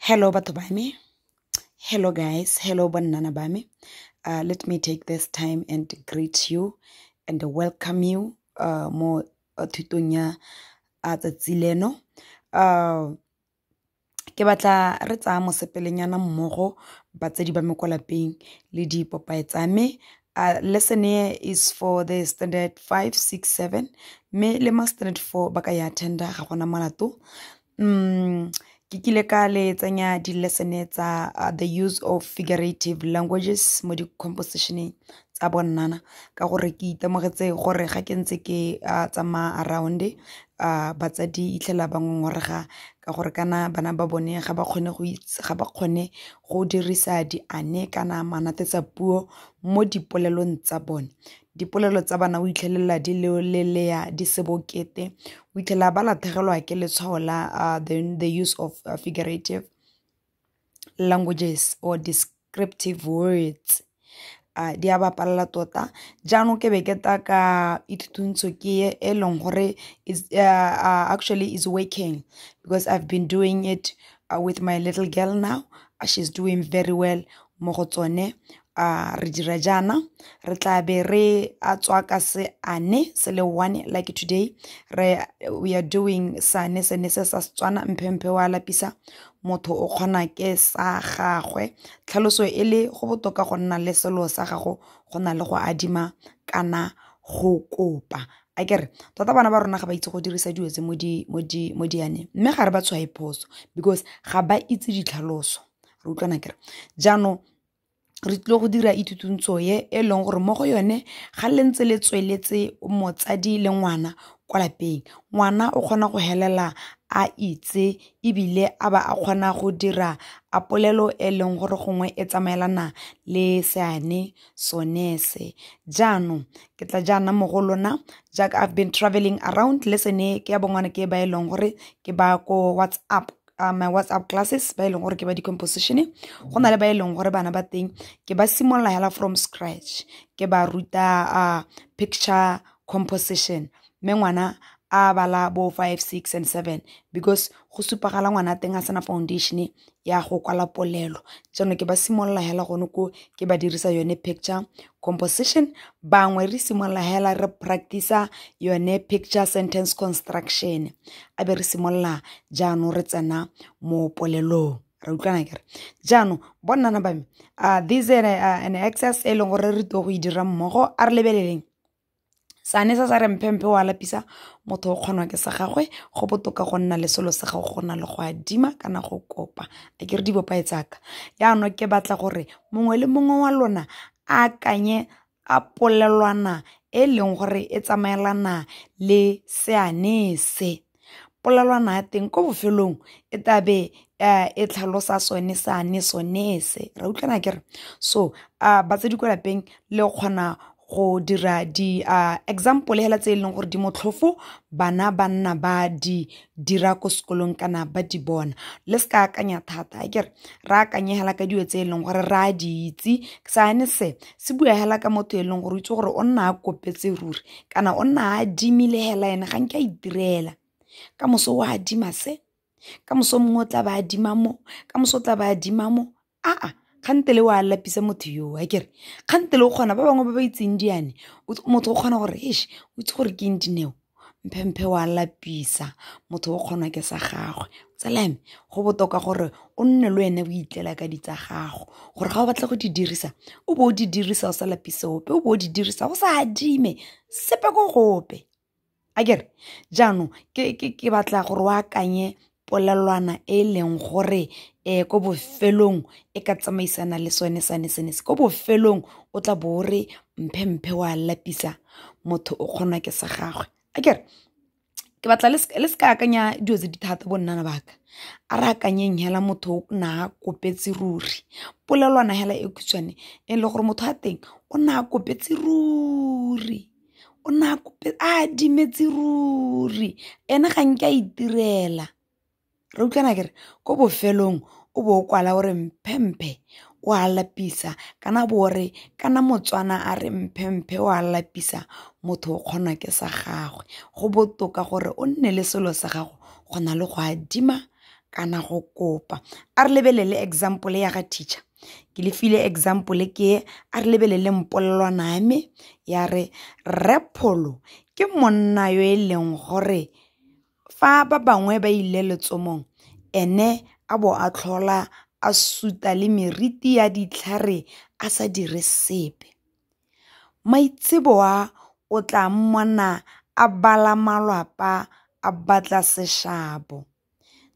Hello batho ba me. Hello guys. Hello bonnana ba me. Let me take this time and greet you and welcome you mo thutong ya tsatsi leno. Ke batla re tsaya mosepelenyana mmogo batsadi ba me kwa lapeng le dipopae tsa me. Lesson e is for the standard 5, 6, 7 mme le ma standard 4 ba ka ya attenda, ga gona molato. Ke kile ka le tsenya di-lesson tsa the use of figurative languages mo di-compositioneng tsa bonnana, ka gore ke itemogetse gore ga ke ntse ke tsamaya around, batsadi itlhela ba ngongorega ka gore kana bana ba bone ga ba kgone go itse, ga ba kgone go dirisa diane kana manatetsa puo mo dipolelong tsa bone. Dipolelo tsa bana o itlhelela di lelea di se bokete, o itlhela ba latlhegelwa ke letshwao la the use of figurative languages or descriptive words. Di a ba palela tota. Jaanong ke be ke ta ka ithutuntsho ke e leng gore is actually is working, because I've been doing it with my little girl now. She's doing very well mo go tsone. Re dira jaana, re tla be re a tswa ka seane se le one, like today we are doing seane sene se sa Setswana, mphemphe wa lapisa motho o kgona ke sa gagwe. Tlhaloso e le go botoka go nna le selo sa gago go na le go adima kana go kopa. Akere tota bana ba rona ga ba itse go dirisa dilo tse mo dianeng, mme ga re ba tshwae phoso because ga ba itse ditlhaloso. Re utlwana kere? Jaanong re tlile go dira ithutuntsho e e leng gore mo go yone ga le ntse le tsweletse motsadi le ngwana kwa lapeng, ngwana o kgona go helela a itse ebile a ba a kgona go dira a polelo e leng gore gongwe e tsamaelana le seane sone se. Jaanong ke tla jaana mo go lona, jaaka I've been traveling around, lesson e ke ya bongwana ke ba e leng gore ke ba ko WhatsApp, my WhatsApp classes, ba e leng gore ke ba di-composition. Go na le ba e leng gore bana ba teng ke ba simolola hela from scratch, ke ba ruta picture composition, mme ngwana a bala bo 5, 6 and 7, because go supagala ngwana teng a sena foundation ya go kwala polelo. Jaanong ke ba simolola hela gone ko, ke ba dirisa yone picture composition. Bangwe re simolola hela re practice-a yone picture sentence construction, a be re simolola jaanong re tsena mo polelong. Re utlwana kere? Jaanong bonnana ba me, this is an exercise e leng gore re tlo go e dira mmogo. A re lebeleleng seane se sa re mphemphe wa lapisa motho o kgonwa ke sa gagwe. Go botoka go nna le selo sa gago go na le go adima kana go kopa. A ke re dibopae tsaka. Jaanong ke batla gore mongwe le mongwe wa lona a akanye a polelwana e leng gore e tsamaelana le seane se. Polelwana ya teng ko bofelong e tlabe e tlhalosa sone seane sone se. Re utlwana kere? So batsadi kwa lapeng le kgona go dira di example hela tse e leng gore di motlhofo, bana ba nna ba di dira ko sekolong kana ba di bona. Le se ka akanya thata, akere re akanye hela ka dilo tse e leng gore re a di itse. Seane se se bua hela ka motho e leng gore o itse gore o nna a kopetse ruri kana o nna a adimile hela, ene ga nke a itirela. Ka moso o adima se, ka moso mongwe o tla ba adima mo, ka moso o tla ba adima mo. Aa, kgantele o a lapisa motho yo, akere kgantele o kgona, ba bangwe ba ba itseng diane, motho o kgona gore eish, o itse gore ke eng Dineo, mphemphe o a lapisa motho o kgona ke sa gagwe. Tsala ya me, go botoka gore o nne le wene o itlela ka ditsa gago, gore ga o batla go di dirisa o bo o di dirisa o sa lapise ope, o bo o di dirisa o sa adime sepe ko gope. Akere jaanong ke batla gore o akanye polelwana e leng gore ko bofelong e ka tsamaisana le sone sane sene se. Ko bofelong o tla bo o re mphemphe wa lapisa motho o kgonwa ke sa gagwe. Akere ke batla le se ka akanya dilo tse di thata bonnana baka. A re akanyeng hela motho o na a kopetse ruri. Polelwana hela e khutshwane e le gore motho a teng o na a kopetse ruri, o na a adimetse ruri, ene ga nke a itirela. Re utlwana kere? Ko bofelong o bo o kwala gore mphemphe o a lapisa, kana bo re kana Motswana a re mphemphe o a lapisa motho o kgonwa ke sa gagwe. Go botoka gore o nne le selo sa gago go na le go adima kana go kopa. A re lebelele example ya ga teacher. Ke le file example ke a re lebelele mpolelwana ya me ya re Rre Pholo ke monna yo e leng gore fa ba bangwe ba ile letsomong ene a bo a tlhola a suta le meriti ya ditlhare a sa dire sepe. Maitseboa o tla mmona a bala malwapa a batla seshabo.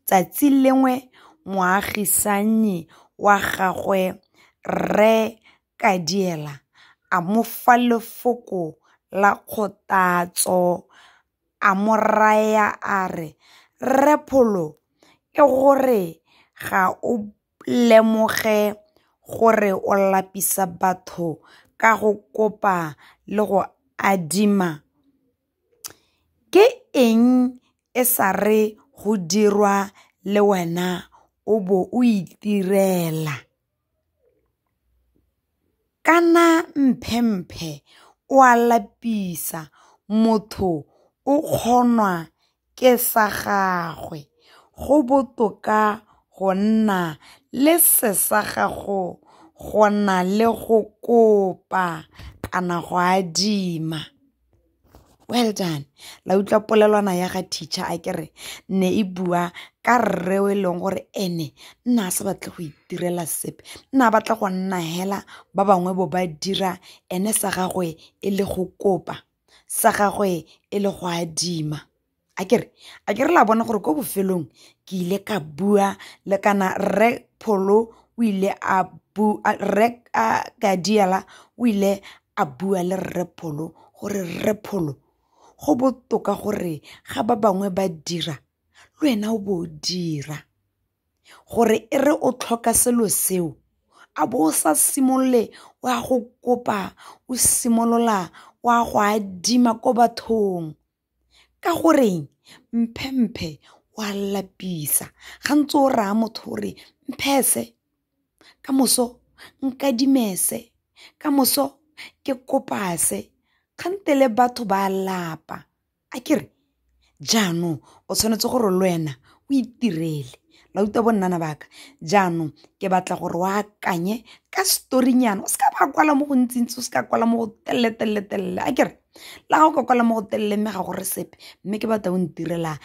Tsatsi lengwe moagisanyi wa gagwe Rre Kadiela a mo fa lefoko la kgothatso a mo raya a re Rre Pholo ke gore ga o lemoge gore o lapisa batho ka go kopa le go adima. Ke eng e sa re go dirwa le wena o bo o itirela? Kana mphemphe o a lapisa, motho o kgonwa ke sa gagwe. Go botoka go nna le se sa gago go na le go kopa kana go adima. Well done. La utlwa polelwana ya ga teacher a kere ne e bua ka rre o e leng gore ene nna a sa batle go itirela sepe, nna a batla go nna hela ba bangwe bo ba dira, ene sa gagwe e le go kopa, sa gagwe e le go adima. A kere la bona gore ko bofelong ke ile ka bua le kana Rre Pholo o ile a bua, Rre Kadiela o ile a bua le Rre Pholo gore Rre Pholo go botoka gore ga ba bangwe ba dira le wena o bo o dira, gore e re o tlhoka selo seo a bo o sa simolole wa go kopa, o simolola wa go adima ko bathong. Ka goreng mphemphe wa lapisa, ga ntse o raya motho gore mphese ka moso nkadimese, ka moso ke kopase, kgantele batho ba lapa. A kere jaanong o tshwanetse gore le wena o itirele. La utlwa bonnana ba ka? Jaanong ke batla gore o akanye ka story-nyana, o seka ba kwala mo go ntsintsi, o seka kwala mo go telele telele telele. A kere la ga o ka kwala mo go telele mme ga gore sepe, mme ke batla o ntirela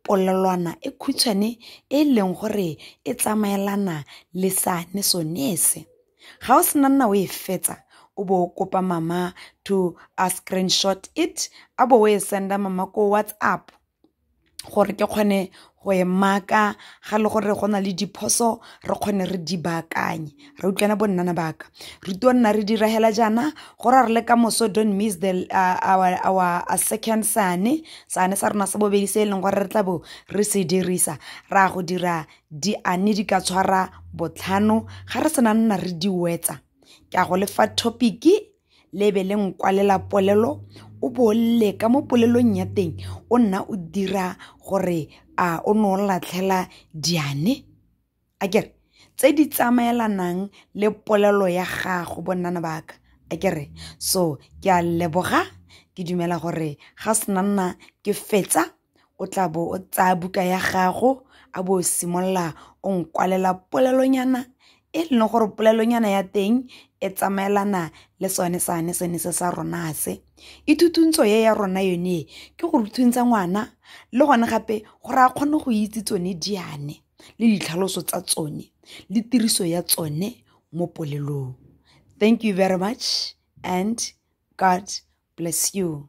polelwana e khutshwane e leng gore e tsamaelana le sane sone se. Ga o sena nna o e fetsa, o bo o kopa mama to a screenshot it, a bo o e senda mama ko WhatsApp gore ke kgone go e maka ga le gore go na le diphoso re kgone re di baakanye. Re utlwana bonnana ba ka? Re tlo nna re dira hela jaana gore re le ka moso, don't miss the our second sane sa rona sa bobedi se e leng gore re tla bo re se dirisa. Ra go dira diane di ka tshwara botlhano ga re sena nna re di wetsa. Ke a go lefa topic le be le nkwalela polelo, o bo leka mo polelong ya teng o nna o dira gore a o no latlhela diane a kere tse di tsamaelanang le polelo ya gago bonnana ba ka. A kere so ke a leboga, ke dumela gore ga sena nna ke fetsa o tla bo o tsaya buka ya gago a bo o simolola o nkwalela polelonyana e leng gore polelonyana ya teng e tsamaelana le sone sane sene se sa rona se. Ithutuntsho ye ya rona yone ke go rutuntsha ngwana le gone gape gore a kgone go itse tsone diane le ditlhaloso tsa tsone le tiriso ya tsone mo polelong. Thank you very much and God bless you.